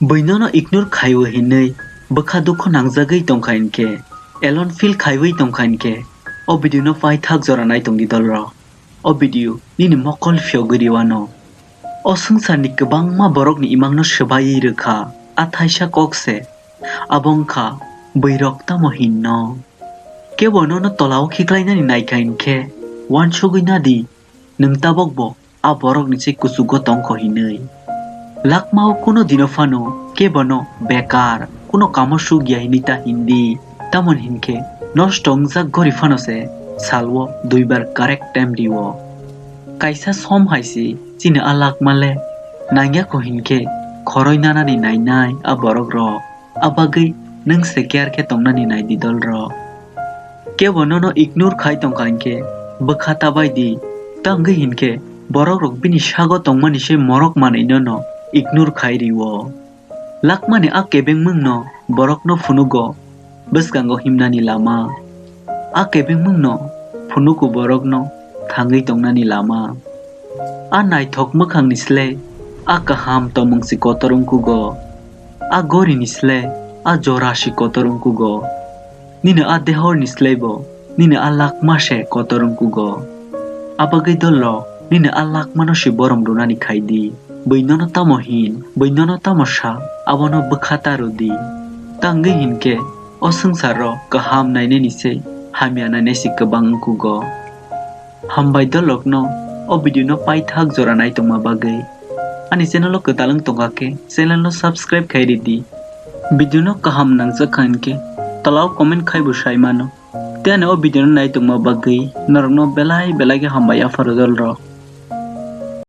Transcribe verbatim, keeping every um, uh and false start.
Bui nono ignore khaiwi hinwi bwkha dukhu nangjagwi tongkha hinkhe, alone feel khaiwi tongkha hinkhe, o video no paithak jora naitongdi dolrok. O video nini mokol phiyogwi rwano. O swngcharni kwbangma borokni imangno swbaiwi rwkha, a thaisa kok se, abo wngkha bwirok tamo hinno. Kebo nono tolao khiklainani naikha hinkhe, uansugwi nadi, nwng tabokbo a borokni se kuchugo tongkho hinwi. Lakmao kuno dino phano kebono bekar, kuno kamo sugya hinwi ta hindi, tamoni hinkhe nosto wngjak gori phano se salwo duibar correct time rio. Kaisa som hai se chini a lakma le nangya kho hinkhe khoroi nanani nainai a borok rok. A bagwi nwng se care khe tongnani naidi dolrok. Kebo nono ignore khai tongkha hinkhe bwkha ta bai di, ta wngwi hinkhe borok rok bini sago tongmani se morok manwi nono ignore khai rio. Lakmani a kebengmwngno borokno phunugo bwskango himnani lama. A kebengmwngno phunugo borokno thangwi tongnani lama. A naithok mwkhangni slai a kaham tongmung si kotor wngkugo. A gorini slai a jora si kotor wngkugo. Nini a dehorni slai bo nini a lakma se kotor wngkugo. A bagwi dolrok nini a lakmano si borom rwnani khai di. Bui nono tamo hin, bui nono tamo sa, abono bwkha ta rw di. Ta wngwi hinkhe o swngcharo kaham nainani se hamya nainai se kwbang wngkugo. Hambai dolrokno o video no paithak jora naitongma bagwi. Ani channel o kwtal wng tongkha khe channel no subscribe khai ridi. Video no kaham nangjak kha hinkhe tolao comment khai bo sai mano. Tei ani o video no naitongma bagwi norokno belai belai khe hambai yapharo dolrok.